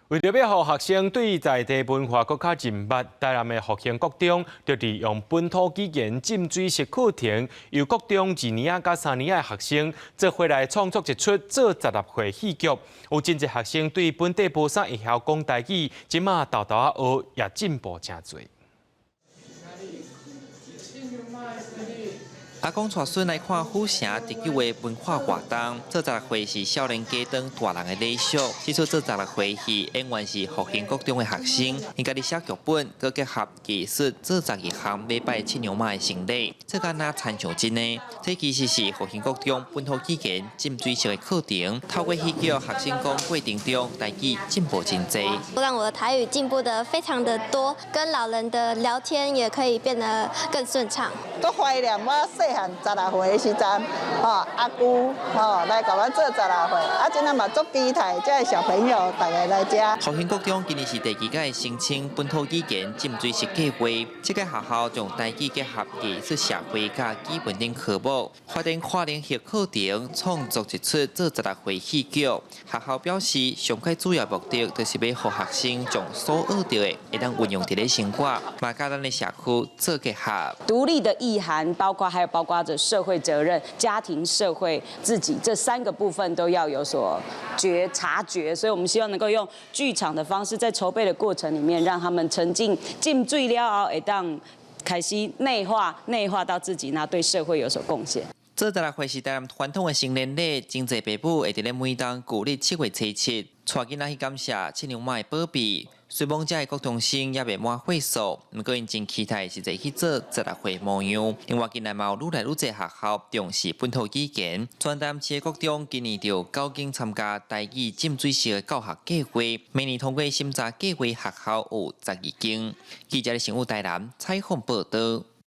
為著欲予學生對在地文化閣較認捌，台南的復興國中就利用本土語言浸水式課程，由國中二年仔佮三年仔的學生做伙來創作一齣做十六歲戲劇。有真濟學生對本地無啥會曉講台語，這馬沓沓仔學也進步誠濟。阿公帶孫來看府城特有的文化活動，做十六歲是少年家長大人的禮俗。這齣做十六歲戲演員是復興國中的學生，𪜶家己寫劇本，閣結合藝術做十二項禮拜七娘媽的成禮，這敢若親像真的。這其實是復興國中本土語言浸水式的課程，透過戲劇，學生講過程中台語進步真濟。讓我的台語進步得非常的多，跟老人的聊天也可以變得更順暢。足懷念我細漢十六歲的時陣，吼阿舅吼來共阮做十六歲，啊，這下嘛足期待，這小朋友逐个來遮。復興國中今年是第二屆申請本土語言浸水式計劃，這個學校將台語結合藝術、社會佮語文等科目，發展跨領域課程，創作一齣做十六歲戲劇。學校表示，上蓋主要目的就是欲予學生將所學著的會當運用佇咧生活，嘛佮咱的社區做結合。獨立的意涵包括還有包括著社會責任、家庭、社會、自己這三個部分都要有所覺察覺，所以我們希望能夠用劇場的方式，在籌備的過程裡面，讓他們沉浸浸水了後，會當開始內化，內化到自己，那對社會有所貢獻。做十六歲是台南傳統的成年禮，真濟爸母會佇咧每冬舊曆7月初7，帶囡仔去感謝七娘媽的保庇。雖罔遮的國中生猶未滿歲數，毋過𪜶真期待實際去做十六歲模樣。另外，近來嘛有愈來愈濟學校重視本土語言。全台南市的國中今年就有九間參加台語浸水式的教學計劃，明年通過審查計劃學校有12間。記者的新聞台南採訪報導。